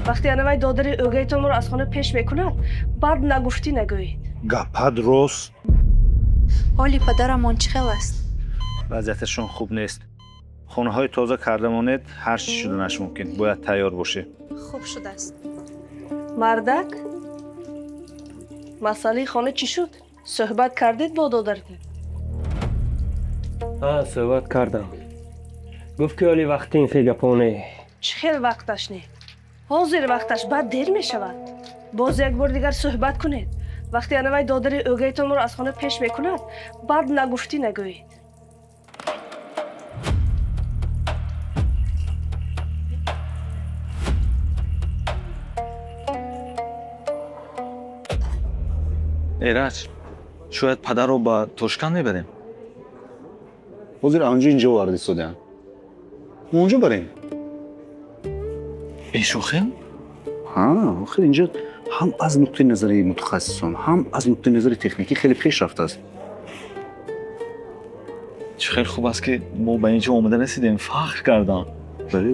Вақте анавай додари ӯгайтонро аз хона пеш мекунад, баъд нагуфтӣ нагӯед. Гапат рост. Ҳоли падарамон чӣ хел аст? Вазъияташон хуб нест. Хонаҳои тоза карда монед, ҳар чӣ шуданаш мумкин. Бояд тайёр бошед. Хуб шудааст. Мардак, масъалаи хона чӣ шуд? Суҳбат кардед бо додаратон? Ҳа, суҳбат кардам. Гуфт ки ҳоли вақти ин хел гапҳо не. Чӣ хел вақташ не? Ҳозир вақташ, баъд дер мешавад. Боз як бор дигар суҳбат кунед. Вақте анавай додари ӯгайтонро аз хона пеш мекунад, баъд нагуфтӣ нагӯед. Эраҷ, шояд падарро ба Тошканд мебарем? Ҳозир анҷо инҷо оварда истодаам. Мо онҷо барем. Бешӯхӣ? Ҳа, охир инҷо ҳам аз нуқтаи назари мутахассисон, ҳам аз нуқтаи назари техникӣ хеле пеш рафтааст. Чӣ хел хуб аст, ки мо ба ин ҷо омода расидем. Фахр кардам. Бале.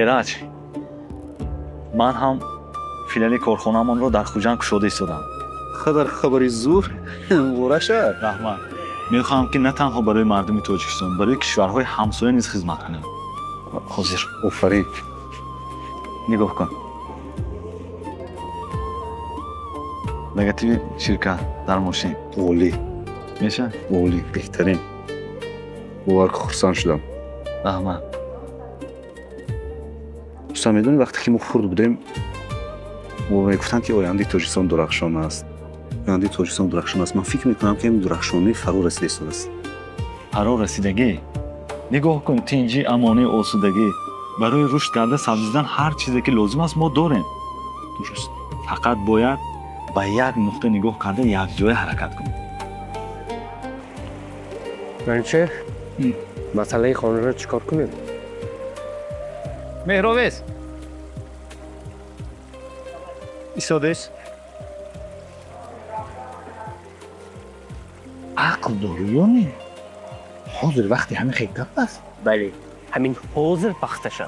Эраҷ, ман ҳам филиали корхонаамонро дар Хуҷанд кушода истодам. Хадар хабари зур муборак шавад. Раҳмат. Мехоҳам, ки на танҳо барои мардуми Тоҷикистон, барои кишварҳои ҳамсоя низ хизмат кунем. Ҳозир. Офарин. Нигоҳ кун. Логотипи ширкат дар мошин. Олӣ. Мешавад? Олӣ, беҳтарин. Бовар, хурсанд шудам. Раҳмат. Рустам, медонӣ, вақте ки мо хурд будем, мо мегуфтанд, ки ояндаи Тоҷикистон дурахшон аст. Ояндаи Тоҷикистон дурахшон аст. Ман фикр мекунам, ки ин дурахшонӣ фаро расида истодааст. Фаро расидагӣ. Нигоҳ кун, тинҷӣ, амонӣ, осудагӣ. Барои рушд карда сабзидан ҳар чизе ки лозим аст, мо дорем. Дуруст. Фақат бояд ба як нуқта нигоҳ карда якҷоя ҳаракат кунем. Манучеҳр, масъалаи хонаро чӣ кор кунем? Меҳровез, истодес. Ақл дорӣ ё не? Ҳозир вақти ҳамин хел гап аст? Бале, ҳамин ҳозир вақташа.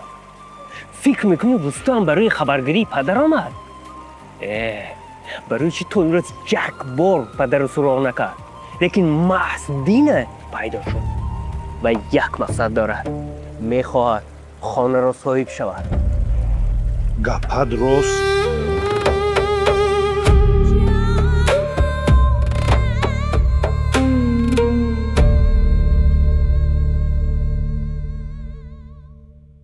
Фикр мекунӣ, Рустам барои хабаргирии падар омад? Барои чӣ то имрӯз як бор падарро суроғ накард? Лекин маҳз Дина пайдо шуд ва як мақсад дорад: мехоҳад хонаро соҳиб шавад. Гапат рост.